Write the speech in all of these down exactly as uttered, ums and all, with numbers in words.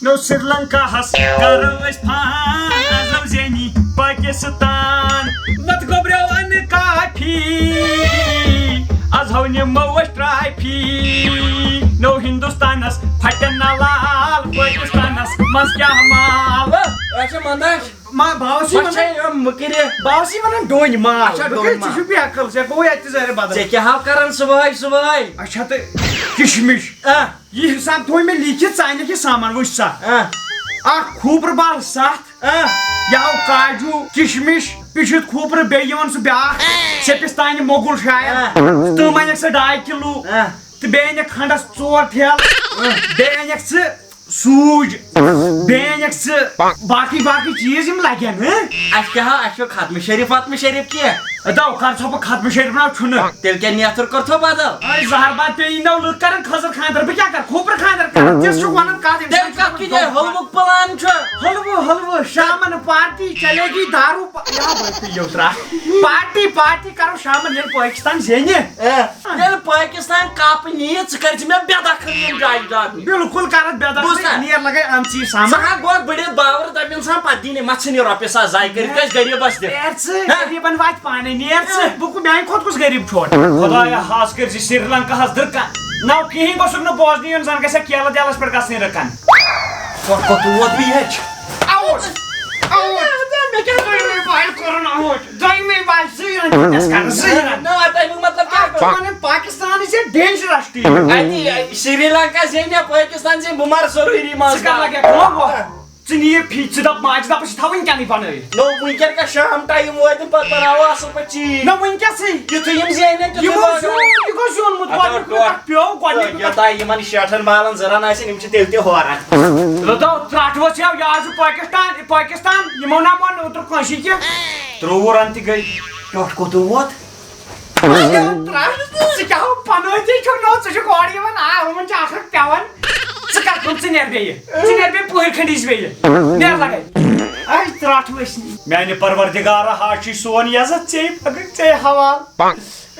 نو سری لنکاہس کرو أسۍ فان، از ہو زینی پاکستان۔ نتہٕ گوٚبریو ان کافی، از ہو نِمو أسۍ ٹرافی۔ نو ہندوستانس پھٹن نہ لال، پاکستانس منٛز کیٛاہ مال؟ اچھا، منٛدچھ۔ ما باوسی بس ونان۔ چھے یِم مٕکرِ۔ باوسی ونان ڈوٗنۍ مال۔ اچھا، بہٕ ڈوٗنۍ کٔژ مال۔ ژٕ چھُکھ بیقل، ژےٚ گوٚوُے اتہِ تہِ زہرِ بدل۔ ژےٚ کیٛاہ ہاو کران صبحٲے صبحٲے؟ اچھا، تہٕ کشمش۔ آ۔ یہِ حساب تھوٚو مےٚ لیٖکھِتھ، ژٕ انکھ یہِ سامان، وٕچھ سا۔ آ۔ اکھ کھوٗپرٕ بال ستھ۔ آ۔ یہِ آو کاجوٗ، کشمش، پِشُت کھوٗپرٕ، بیٚیہِ یِوان سُہ بیٛاکھ سیپِستانہِ مۄگُل شاید۔ آ۔ تِم انکھ ژٕ ڈاے کِلوٗ۔ آ۔ تہٕ بیٚیہِ انکھ کھنڈس ژور ٹھیلہٕ۔ آ۔ بیٚیہِ انکھ ژٕ سوٗجۍ۔ بیٚیہِ انکھ ژٕ باقٕے باقٕے چیٖز یِم لگن، ہہ؟ اَسہِ کیٛاہ ہا، اَسہِ چھُ ختمہٕ شریٖف وتمہٕ شریٖف کینٛہہ۔ دَو کر ژھۄپہٕ، ختمہٕ شریٖف ناو چھُنہٕ۔ تیٚلہِ کیٛاہ نیتھٕر کوٚرتھو بدل؟ اے زہر باد پیٚیہِ نو لُکھ کرن خٔزٕر خانٛدر، بہٕ کیٛاہ کرٕ؟ کھوٗپرٕ خانٛدر کرٕ؟ ژےٚ چھُکھ ونان کتھ، ییٚمہِ تیٚلہِ ساتہٕ کتھ چھُ کِتھ جایہِ حلوُک پلان چھُ؟ حلوٕ، حلوٕ، شامن پارٹی چلے گی، دارو پا-، یا بھائی، یوترا۔ پارٹی، پارٹی کرو شامن، ییٚلہِ پاکستان زینہِ۔ اے، ییٚلہِ پاکستان کپ نِیہِ، ژٕ کٔرۍ زِ مےٚ بے دخل یِم جایہِ دار۔ بالکل کرتھ بے دخل، بوٗزتھا؟ نیر لگے امژی سامان۔ ژٕ ہا گۄڈٕ بٔڑِتھ باور، دپن سا پتہٕ دِنہِ مژھنہِ رۄپیہِ ساس زایہِ کٔرِتھ، کیٛازِ غریٖبس دِتھ۔ نیر ژٕ، ہہ؟ غریٖبن واتہِ پانے، نیر ژٕ۔ بہٕ کُ-، میانہِ کھۄتہٕ کُس غریٖب چھُ؟ خدایا، خاص کٔرۍ زِ سری لنکاہس دٕرکن۔ نو کِہیٖنۍ گوٚژھُکھ نہٕ بوزنہٕ یُن، زن گژھِ کیلہٕ دیلس پٮ۪ٹھ گژھنٕے رٕکن۔ وۄتھ کوٚت ووت بہٕ یہِ ہیٚچھ؟ آوُٹ! آوُٹ! دوٚیمہِ بالہِ کوٚرُن آوُٹ! دوٚیمہِ بالہِ زٕ رن دِتس کرٕ، زٕ رن۔ نہ، تمیُک مطلب کیٛاہ اَتھ چھُ گوٚو؟ ونان Pakistan is a dangerous team۔ اَتہِ سری لنکا زینہِ یا پٲکستان زینہِ، بہٕ مَرٕ ضروٗری منٛز ژٕ کر منٛز۔ لگے کٲم وۄنۍ؟ ژٕ نہِ یہِ فی-، ژٕ دپ ماجہِ دپس یہِ تھاو وٕنکیٚنٕے بنٲوِتھ۔ نو، وٕنکیٚن کیٛاہ شام ٹایم وٲتِتھ پتہٕ بناوو اصل پٲٹھۍ چیٖز۔ نہ وٕنکیٚسٕے۔ یُتھُے یِم زینن تیُتھُے یِمو لاگو۔ زیوٗن، یہِ گوٚو زیوٗنمُت، اَدٕ گۄڈٕنیُکُے تۄ-، تتھ پیوٚو، گۄڈٕنیُکُے تۄ-، تتھ۔ یوٚتام یِمن شیٹھن بالن زٕ رن آسن، یِم چھِ تیٚلہِ تہِ ہوران۔ دوٚپتو، ترٛٹھ ؤژھ یَو، یہِ آز چھُ پٲکِستان، پٲکِستان، یِمو نہ ووٚن اوترٕ کٲنٛسی کینٛہہ۔ ترٛۆوُہ رن تہِ گٔے۔ ٹۄٹھ کوٚت ووت؟ ژٕ کیٛاہ ہو پنٲہۍ چھُکھ نو، ژٕ چھُکھ اورٕ یِوان، آ، ہُمن چھِ اکھ رکھ پٮ۪وان۔ ژٕ کر کٲم، ژٕ نیر بیٚیہِ، ژٕ نیر بیٚیہِ پُہٕرۍ کھنٛڈ یِج بیٚیہِ۔ نیر لگے۔ اَے ترٛٹھ ؤسۍ۔ میانہِ پروردگارا، ہا چھُے سون یزتھ، ژے پگہٕ ژے حوال۔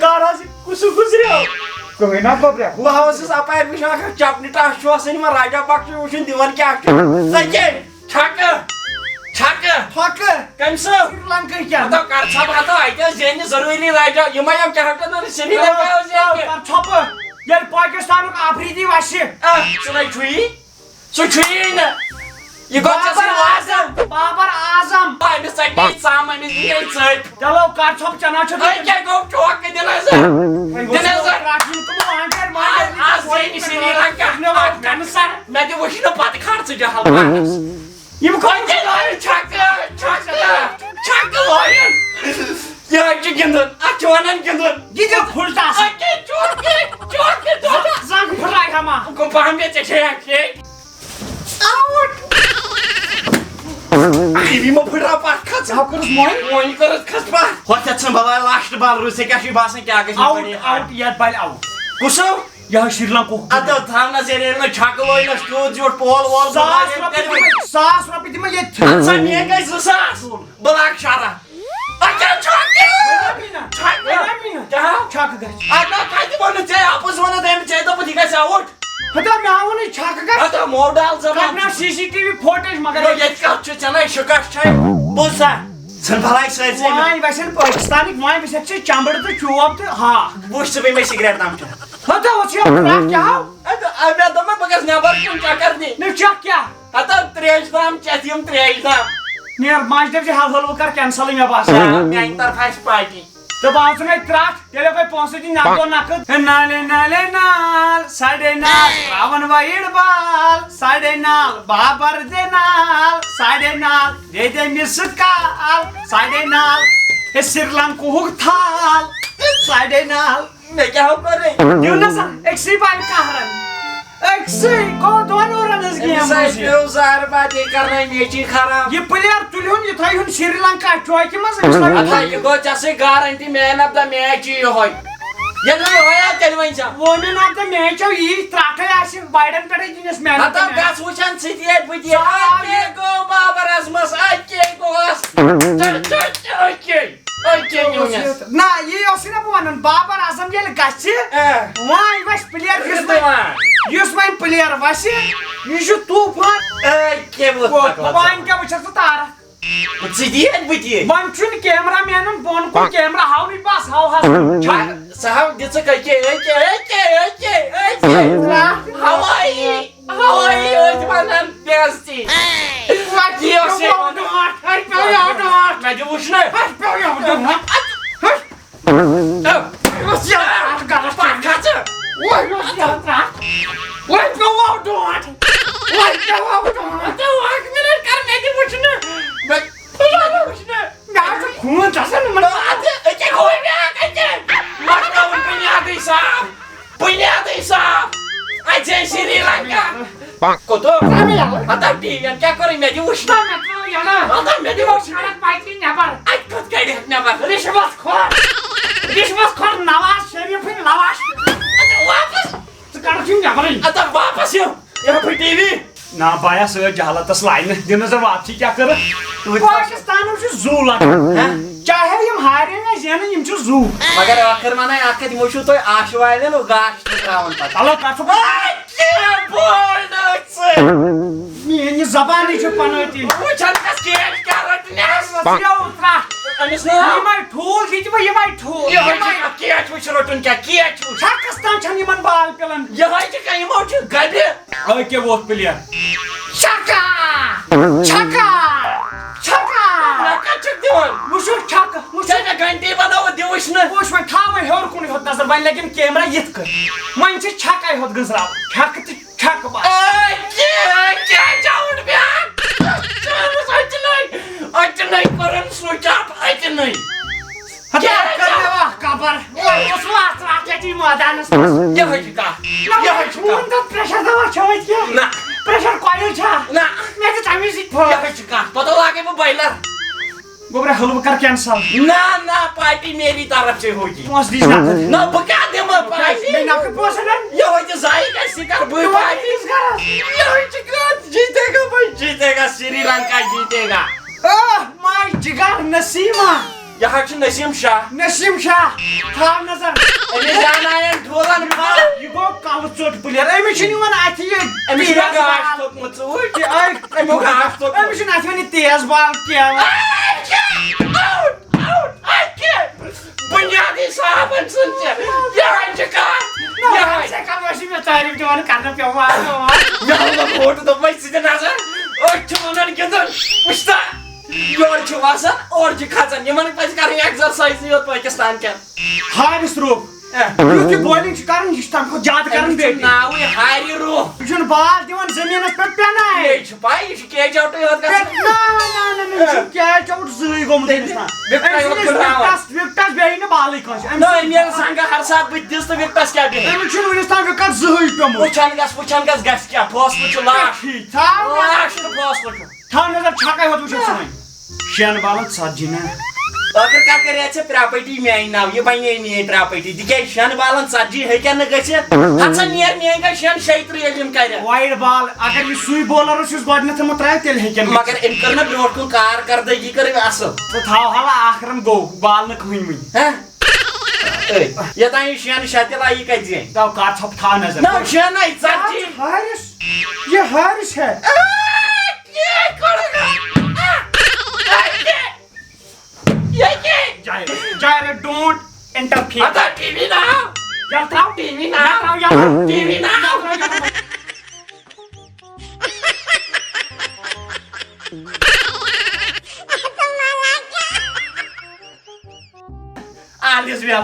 کر حظ یہِ کُس گُزریو؟ کٕہٕنۍ نہ گوٚبریو۔ بہٕ اوسُس اپارِ وٕچھان، اکھ چپنہِ ٹَس چھُ آسان یِمن راجا پکھ چھُ وٕچھُن دِوان کیٛاہ چھُ۔ ژےٚ کیٛاہ؟ چھکہٕ، چھکہٕ۔ ٹھۄکہٕ۔ کٔمۍ سٕنٛز؟ سری لنکہٕ کیٛاہ؟ ہتو کر ژھۄپہٕ، ہتو اَتہِ ٲس زینہِ ضروٗری راجا، یِمے یِم کیٛاہ ہٮ۪کن نہٕ سری لنکا ٲس زینہِ۔ کر ژھۄپہٕ، ییٚلہِ پٲکِستانُک آفریٖدی وَسہِ۔ آ، سُہ نَے چھُیی، سُہ چھُیی نہٕ۔ یہِ گوٚو ژےٚ سۭتۍ بابر وازن۔ اعظم، بابر اعظم۔ آ، أمِس ژَٹہِ ژَم، أمِس دِیہِ ژٔپۍ۔ چلو، کر ژھۄپہٕ، ژےٚ نا چھُتھ أے کیٛاہ گوٚو، چوکہٕ دِنَس؟ دِنَس۔ رَٹُن کٕمو آنٛٹہِ، ماجہِ آز، آز زینہِ سری لنکا۔ مےٚ وَن آ، کَنسر۔ مےٚ تہِ وٕچھ نہٕ پَتہٕ خرچہٕ جہل پانَس۔ یِم کۄنٛجہِ لایَن چھَکہٕ، چھَکہٕ، چھَکہٕ لایَن۔ یہِ حظ چھُ گِنٛدُن، اَتھ چھِ وَنان گِنٛدُن۔ یہِ چھُ پھُلٹاس۔ اَکے چوکے، چوکے، چوکے۔ زنٛگ پھٕٹرایہِ ہا ما۔ گوٚو پَہَم گٔے ژےٚ چھے اَکھ شے۔ آوُٹ۔ یِمو پھٕٹراو پَتھ کھَژ۔ ژےٚ ہا کوٚرُس مۄنۍ۔ مۄنۍ کٔرٕس کھَژ پَتھ۔ ہۄتھ یَتھ ژھٕن بَلاے لاسٹ بال روٗز، ژےٚ کیٛاہ چھُے باسان کیٛاہ گژھِ آوُٹ، گۄڈٕ؟ آوُٹ، یَتھ بالہِ آوُٹ۔ کُس ہو؟ یہِ ہا شری لنکُک۔ اَدٕ تھاو نہ ژےٚ ییٚلہِ نہٕ چھَکہٕ لوے نہ تیوٗت زیوٗٹھ پول وول ساس بَنٲوِتھ رۄپیہِ کٔرِتھ۔ دِمَے، ساس رۄپیہِ دِمَے ییٚتہِ۔ ژٕ ہا نِیَکھ اَسہِ زٕ ساس۔ بہٕ لاگہٕ شرح۔ اَدٕ کیٛاہ چھُ اَکھ کِلوٗ؟ بَنیٛاہ مِنَت۔ چھَکہٕ۔ بَنیٛاہ مِنَت۔ کیٛاہ؟ چھَکہٕ گژھِ۔ اَدٕ نہ کَتہِ ووٚنُتھ ژےٚ؟ اَپُز ووٚنُتھ أمۍ، ژےٚ دوٚپُتھ یہِ گژھِ آوُٹ۔ ہتا مےٚ ہاوُن یہِ چھَکہٕ گژھِ۔ ہتا موڈال زَبان۔ کَتھ نہ C C T V footage مگر۔ نو ییٚتہِ کَتھ چھُ ژےٚ نَے شِکَس چھَے؟ بوز سا۔ ژھٕن بَلاے سٲرسٕے أمِس۔ وۄنۍ وَسن پٲکِستانٕکۍ، وۄنۍ وٕچھَکھ ژٕ چَمبٕر تہٕ چوب تہٕ ہاکھ۔ وٕچھ ژٕ بیٚیہِ مےٚ سِگریٹ تام چٮ۪تھ۔ ہتا اوس یہِ رَٹھ کیٛاہ ہاو؟ اَدٕ، آ، مےٚ دوٚپ مےٚ بہٕ گژھٕ نٮ۪بَر کُن چَکَر دِنہِ۔ نہ چَکھ کیٛاہ؟ ہتا ترٛیش دام چٮ۪تھ یِم ترٛیش دام۔ نیر ماجہِ دٔپۍ زِ حل حلوٕ کر کینسلٕے مےٚ باسان۔ آ، میانہِ طرفہٕ آسہِ پارٹی۔ تہٕ بہٕ آسہٕ مےٚ ترٛٹھ، تیٚلہِ ہٮ۪کو پونٛسہٕ دِتھ نقدو نقد۔ ہے نالے نالے نال، ساڑے نال، راون وایِڈ بال، ساڑے نال، بابر دے نال، ساڑے نال، دے دے مِس کال، ساڑے نال، ہے سری لنکوہُک تھال، ساڑے نال۔ مےٚ کیٛاہ ہو کوٚرُے؟ دیُن نہ سا، أکسٕے بالہِ کاہ رن۔ أکسٕے گوٚو دۄن اوورن ہٕنٛز گیم أمِس ہاے روٗزِتھ۔ پیوٚو زہر باد، یہِ کرنٲے میچی خراب۔ یہِ پٕلیر تُلہِ ہُن، یہِ تھایہِ ہُن سری لنکا چوکہِ منٛز، أمِس لگہِ اچھا، یہِ گوٚو ژےٚ سۭتۍ guarantee man of the match یہِ یِہوٚے۔ ییٚلہِ نہٕ یِہوٚے آو، تیٚلہِ ؤنۍ زِ۔ وومین آف دا میچ آو یی، ترٛٹھے آسہِ وایڈن پٮ۪ٹھے دِنس مین آف دا ہتا میچ۔ گژھ وٕچھان ژٕ تہِ ییٚتہِ بہٕ تہِ۔ سُہ آو اَکے یہِ۔ گوٚو بابر اعظمس، اَکے گوٚوس۔ ژٕ، ژٕ، ژٕ، اَکے۔ أکے نیوٗ مےٚ۔ نہ، یی اوسُے نہ بہٕ وَنان، بابر اعظم ییٚلہِ گژھِ، آ۔ وۄنۍ وَسہِ پٕلیر یُس وۄنۍ رِضوان۔ یُس وۄنۍ پٕلیر وَسہِ، یہِ چھُ طوٗفان۔ اے، کیٛاہ ووٚتھ گوٚو، پَکھ وۄنۍ وَژھ؟ کیٛاہ وٕچھَکھ ژٕ تارَکھ؟ ژٕ دِیَکھ بہٕ دِیَے۔ وۄنۍ چھُنہٕ کیمرہ مینَن بۄن کُن کیمرہ ہاونٕے، بَس ہاوہَس۔ چھا؟ ژٕ ہاو دِژٕکھ أکے، أکے، أکے، أکے، أکے۔ ترٛٹھ۔ ہوٲیی، ہوٲیی ٲسۍ وَنان بے عزتی۔ وۄنۍ یہِ اوس یہِ پیوٚو ڈونٛٹھ، اَسہِ پیوٚو یہِ ڈونٛٹھ۔ مےٚ دِ وٕچھنہٕ۔ اَسہِ پیوٚو یہِ ڈونٛٹھ۔ اوس یہِ اَتھ غلط پَکھ کَتھ ژٕ۔ وۄنۍ اوس یہِ اَتھ ترٛٹھ۔ وۄنۍ پیوٚو ڈونٛٹھ۔ وۄنۍ پیوٚو ڈونٛٹھ۔ ژٕ اَکھ مِنَٹ کَر مےٚ تہِ وٕچھنہٕ۔ مےٚ، مےٚ تہِ وٕچھنہٕ۔ مےٚ حظ چھُ خوٗن گژھان یِمَن۔ نہ، اَدٕ أکے گوٚو بیٛاکھ اَتہِ۔ مۄکلاوُن بُنیادٕے صاف۔ بُنیادٕے صاف۔ اَتہِ چھِ سری لنکا۔ کوٚت؟ ترٛاو مےٚ یَلہٕ۔ ہتا ٹی وی یَن کیٛاہ کوٚرُے؟ مےٚ دِ وٕچھنہٕ۔ ترٛاو مےٚ ترٛاو یَلہٕ۔ ہتا مےٚ دِ وٕچھنہٕ۔ ژٕ کَڑَکھ پَتہٕ یہِ نٮ۪بَر۔ اَتہِ کوٚت کَڑِ نٮ۪بَر؟ رِشوت خور۔ رِشوت خور نواز شریٖفٕنۍ لَواش۔ واپَس۔ ژٕ کَڑَکھ یِم نٮ۪بَرٕے۔ ہتا واپَس یِم۔ یہِ ہا پھٕٹی وی۔ نا بایا، سۭتۍ جہالتس لاینہٕ دِنہٕ زن واپسی کیٛاہ کٔرٕکھ؟ پاکستانُک چھُ زُو لگان۔ ہہ؟ چاہے یِم ہارن یا زینن، یِم چھِ زُو۔ مگر ٲخر ونہٕ اکھ کتھ، یِمو چھُو تۄہہِ آشہِ والٮ۪ن گاش تہِ ترٛاوان پتہٕ۔ چلو، کر ژٕ۔ اے، کیٛاہ بول نہٕ ژٕ؟ میٛٲنۍ یہِ زبانٕے چھِ پنٲٹی۔ وٕچھان کس کیچ کیٛاہ رٹنس۔ ژٕ یہِ ترٛٹھ۔ أمِس نا۔ یِمے ٹھوٗل دِتۍ وۄنۍ، یِمے ٹھوٗل۔ یِہوٚے چھُ کیچ وٕچھ رٹُن کیٛاہ، کیچ وٕچھ۔ چھکس تام چھَنہٕ یِمن بال پِلان۔ یِہوٚے چھِ کَ-، یِمو چھِ گبہِ۔ أکے ووت پٕلیر۔ چھکا! چھکا! چھکا! مےٚ کَتہِ چھُکھ دِوان؟ وٕچھِو چھکہٕ، وٕچھِو۔ ژےٚ مےٚ گھنٹی بنٲوٕتھ دِ وٕچھنہٕ۔ وٕچھ وۄنۍ، تھاو وۄنۍ ہیوٚر کُنُے ہوت نظر، وۄنۍ لَگن کیمرہ یِتھ کٔنۍ۔ وۄنۍ چھِ چھکَے ہوت گٔنٛزراوٕنۍ۔ چھکہٕ تہٕ چھکہٕ بس۔ اے، کیچ آوُٹ بیٛاکھ۔ ژٕ اوسُس أتنٕے، أتنٕے کوٚرُن سُچ آف، أتنٕے۔ ہتا، کیچ کر مےٚ آوُٹ۔ واہ کبر۔ اوس وَتھ وَتھ ییٚتی مٲدانَس منٛز۔ یِہوٚے چھِ کَتھ۔ یِہوٚے چھِ کَتھ۔ ووٚن تَتھ پریشر دوا چھٲوِتھ کینٛہہ؟ نہ۔ پریشر کویِل چھا؟ نہ۔ مےٚ دِ تَمی سۭتۍ پھٲر۔ یِہوٚے چھِ کَتھ۔ پَتہٕ لاگَے بہٕ بایلَر۔ گوٚبرا، حلوٕ کر کینسل۔ نہ، نہ، پارٹی میری طرف سے ہوگی۔ پونٛسہٕ دیٖز نقد۔ نہ، بہٕ کیٛاہ دِمہٕ پارٹی؟ مےٚ نقد پونٛسہٕ اَنَن۔ یِہوٚے تہِ زایہِ گژھِ، ژٕ کر بہٕ تِمَن پارٹی۔ دیٖز گَرَس۔ یِہوٚے چھِ کَتھ، جیٖتے گا بھائی، جیٖتے گا، سری لنکا جیٖتے گا۔ آہ، ماے جِگر نسیٖما۔ یہِ حظ چھُ نسیٖم شاہ۔ نسیٖم شاہ، تھاو نظر۔ أمِس زانایَن ٹھوٗلَن پھَل۔ یہِ گوٚو کَلہٕ ژوٚٹ پٕلیر۔ أمِس چھُنہٕ یِوان اَتھِ یہِ أمِس چھُ تیز گاش بال۔ توٚتمُت ژٕ وٕچھ۔ یہِ أے-، أمیُک گاش توٚتمُت۔ أمِس چھُنہٕ اَتھِ یِوان یہِ تیز بال کینٛہہ۔ آوُٹ، آوُٹ، آوُٹ، اَتہِ۔ بُنیادی صاحبَن سُنٛد چھِ۔ یِہوٚے چھِ کَتھ۔ نہ، یِہوٚے۔ ژےٚ کَم ٲسی مےٚ تعریٖف دِوان، کَرنہٕ پٮ۪وان وارٕ وارٕ۔ مےٚ ہاو نہٕ فوٹو، دوٚپمَے ژٕ تہِ نظر۔ أتھۍ چھُ وَنان گِنٛدُن۔ وٕچھ سا۔ یورٕ چھِ وَسان، اورٕ چھِ کھَسان۔ یِمَن پَزِ کَرٕنۍ exercise یوت پٲکِستان کٮ۪ن۔ حارِس روٚف۔ اے۔ یُتھ یہِ bowling چھِ کَران، یہِ چھِ تَمہِ کھۄتہٕ زیادٕ کَران أمِس چھُ batting۔ ناوٕے حارِ روٚف۔ یہِ چھُنہٕ بال دِوان زٔمیٖنَس پٮ۪ٹھ پٮ۪نَے۔ یے چھُ پَے، یہِ چھُ catch outٕے یوت گژھان۔ نہ، نہ، نہ، نہ، یہِ چھُ catch out زٕہٕے گوٚمُت تیٚلہِ أمِس تام۔ wicketٕے أمِس یوت چھُنہٕ پھٕٹراوان۔ Wicketَس، wicketَس بیٚہہِ نہٕ بالٕے کٲنٛسہِ۔ أمِس نہ، چھُنہٕ أمۍ ییٚلہِ زنٛگہٕ ہر ساتہٕ بہٕ تہِ دِژ تہٕ wicketَس کیٛاہ بیٚہہِ؟ أمِس چھُنہٕ وٕنیُک تام wicket زٕہٕے پیوٚمُت۔ وٕچھان گژھ، وٕچھان گژھ، گژھِ کیٛاہ، فٲصلہٕ چھُ last۔ ٹھیٖک، تھاو last فٲصلہٕ چھُ۔ تھاو نظر، چھکے ہوت وٕچھو ژٕ وۄنۍ۔ شٮ۪ن بالن ژتجی نا۔ ٲخٕر کار کریے ژےٚ property میانہِ ناو، یہِ بنے میٲنۍ property، تِکیازِ شٮ۪ن بالن ژتجی ہیٚکن نہٕ گٔژھِتھ۔ ہتھ سا نیر میٲنۍ گٔے شٮ۪ن شیٚیہِ ترٕٛہ ییٚلہِ یِم کرن۔ Wide ball، اگر یہِ سُے bowler اوس یُس گۄڈٕنیتھ یِمو ترٛایہِ، تیٚلہِ ہیٚکن نہٕ۔ مگر أمۍ کٔر نہٕ برونٛٹھ کُن کارکردگی، کٔر أمۍ اصٕل۔ ژٕ تھاو حالا اکھ run گوٚو، ball نہٕ کٕہٕنۍ وٕنہِ۔ ہہ؟ أے، یوٚتام یہِ شٮ۪ن شےٚ تہِ لایہِ، یہِ کتہِ زینہِ؟ تو کر ژھۄپ تھاو نظر۔ نہ، شٮ۪ن نَے، ژتجی۔ حارِس، یہِ حارِس ہے۔ Javed, Javed, don't interfere۔ ہتا ٹی وی ناو۔ یلہٕ ترٛاو۔ ٹی وی ناو۔ یلہٕ ترٛاو، یلہٕ ترٛاو۔ ٹی وی ناو۔ آلیس بیل۔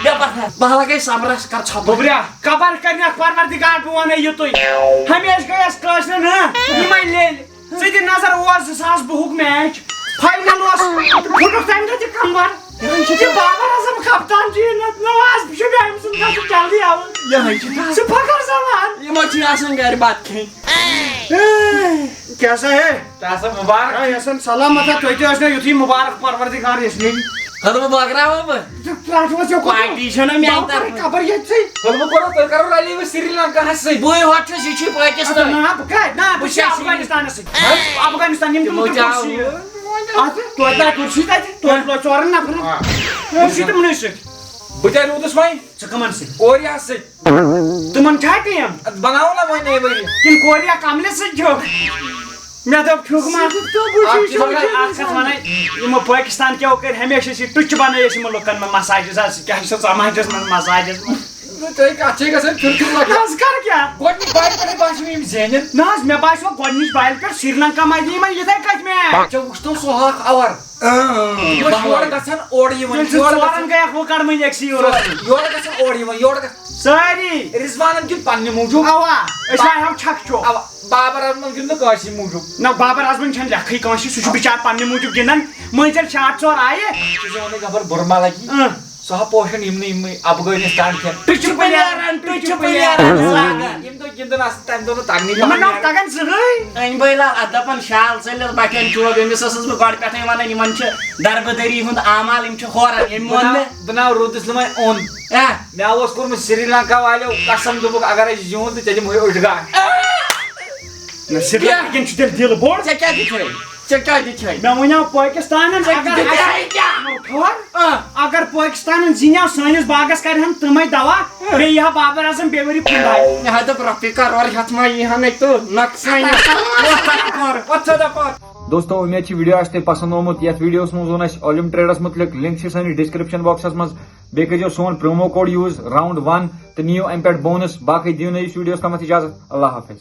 بے پتہ۔ بہٕ ہا لگے صبرس، کر ژھۄپہٕ۔ گوٚبریا، کبر کرنکھ پروردگار، بہٕ ونے یُتُے۔ ہمیشہِ گٔیس کٲشرٮ۪ن، ہہ، یِمے لیلۍ۔ ژٕ دِ نظر، اوس زٕ ساس بہُک match۔ Final اوس، پھُٹُکھ تمہِ دۄہ تہِ کمبر۔ یہِ بابر اعظم کپتان چھُ یہِ نہ، نواز چھُ مےٚ أمۍ سُنٛد گژھُن جلدی آوُر۔ یِہوٚے چھُ کتھ۔ ژٕ فخر زمان۔ یِمو چھُ آسان گرِ بتہٕ کھیٚنۍ۔ کیسا ہے؟ تۄہہِ آسان مُبارک۔ ہے، یَسَن سلامت ہا، تُہۍ تہِ ٲسۍ نہ یُتھُے مُبارک پروردگار یَس نِش۔ خٲطرٕ بہٕ بٲگراوو بہٕ۔ ژٕ ترٛٹھ وَس یوکُن۔ پارٹی چھَنہ میٛانہِ بہٕ کَرٕ طرفہٕ۔ خبر ییٚتہِ سٕے۔ خٲطرٕ بہٕ کوٚرُو، تُہۍ کَرو رٔلِو وۄنۍ سری لنکاہَس سۭتۍ۔ بٕے ہوت چھُس، یہِ چھُے پٲکِستان۔ نہ، بہٕ کَتہِ؟ نہ، بہٕ بہٕ چھُس چھُس افغانستانَس سۭتۍ۔ ہہ؟ افغانستان، یِم تہِ بہٕ تہِ تُلہٕ تہِ آوُس۔ کُرسی۔ اَتھ توتہِ لاگہِ کُرسی تَتہِ، توتہِ لوٚگ ژورَن نفرَن۔ آ۔ کُرسی تِمنٕے سۭتۍ۔ بہٕ تہِ روٗدُس وۄنۍ۔ ژٕ کٕمَن سۭتۍ؟ اورِیاہَس سۭتۍ۔ تِمن چھا ٹیٖم؟ بناوو نا وۄنۍ نٔے ؤری۔ کِنہٕ کوریا کملہِ سۭتۍ چھُ؟ مےٚ دوٚپ چھُکھ ما؟ اکھ چیٖز مگر اکھ کتھ ونے، یِمو پٲکستان کیو کٔرۍ ہمیشہِ أسۍ ٹُچہِ بنٲے أسۍ یِمن لُکن منٛز مساجس حظ، کیٛاہ چھِ سۄ سماجس منٛز مساجس منٛز؟ نہ، تۄہہِ کتھ چھے گژھان پھِر پھِر لگان۔ از کر کیٛاہ؟ گۄڈٕنِچ بالہِ پٮ۪ٹھٕے باسیو مےٚ یِم زینن۔ نہ حظ، مےٚ باسیو گۄڈٕنِچ بالہِ پٮ۪ٹھ سری لنکا منٛز یِمن یِتھے کٔٹھۍ میچ۔ ژےٚ وُچھتو سُہ ہاکھ اور۔ اۭں، یورٕ گژھان اورٕ یِوان، ییٚلہِ ژٕ یورٕ ژورن گژھان، گٔیکھ وُکڑ مٔنٛزۍ أکسٕے اورس۔ یورٕ گژھان اورٕ یِوان، یورٕ گژھان۔ سٲری۔ رضوانن گیُنٛد پننہِ موٗجوٗب۔ اوا، أسۍ آے ہم چھکھ چوک۔ اوا، بابر اعظمن گیُنٛد نہٕ کٲنٛسہِ موٗجوٗب۔ نہ، بابر اعظمن چھنہٕ لیکھٕے کٲنٛسہِ، سُہ چھُ بِچار پننہِ موٗجوٗب گِنٛدان۔ مٔنٛزۍ ییٚلہِ شاٹ ژور آیہِ۔ سُہ چھُ وَنان خبر بُرٕ ما لگہِ۔ اۭں۔ سُہ ہا پوشن یِمنٕے، یِمنٕے افغٲنِستان کھٮ۪ن۔ ٹُچہِ پٕلیرن، ٹُچہِ پٕلیرن لاگان۔ یِم دۄہ گِنٛدان آسان، تَمہِ دۄہ نہٕ تگنٕے۔ یِمن نہ تگان زٕہٕے۔ أنۍ بٲے لال، اتھ دپان شال ژٔلِتھ بٹھٮ۪ن چوب، أمِس ٲسٕس بہٕ گۄڈٕ پٮ۪ٹھَے ونان، یِمن چھِ دربٕدٔری ہُنٛد اعمال، یِم چھِ ہوران، أمۍ مون نہٕ۔ بہٕ ناو رُدُس نہٕ وۄنۍ اوٚن۔ اہ۔ مےٚ اوس کوٚرمُت سری لنکا والیو قسم، دوٚپُکھ اگر اَسہِ زیوٗن تہٕ ژےٚ دِمہٕ ہوے أڑۍ گاش۔ نہ، سری لنکا کٮ۪ن چھُ تیٚلہِ دِل بوٚڑ۔ ژےٚ کیٛاہ دِژے؟ ژےٚ کیٛاہ دِژے؟ مےٚ وَنیو پٲکِستانن ژےٚ اگر دِژے اَسہِ کیٛاہ؟ ٹھوہر، آ۔ اگر پٲکستانن زینیو سٲنِس باغس کرِہن تِمے دوا، بیٚیہِ یی ہا بابر اعظم بیٚیہِ ؤری پھُنڈاے۔ مےٚ ہا دوٚپ رۄپیہِ کرور ہٮ۪تھ ما یی ہن اَتہِ تہٕ نۄقصان۔ وۄتھ ژٕ دَپار۔ دوستو، امید چھِ ویڈیو آسہِ تۄہہِ پسند آمُت۔ یتھ ویڈیوس منٛز ووٚن اسہِ اولیم ٹریڈس متعلق، لنک چھِ سٲنِس ڈسکرپشن باکسس منٛز۔ بیٚیہِ کٔرزیو سون پرومو کوڈ یوز راؤنڈ ون تہٕ نِیِو امہِ پٮ۪ٹھ بونس۔ باقٕے دِیِو نٔیِس ویڈیوس تامتھ اجازت۔ اللہ حافظ۔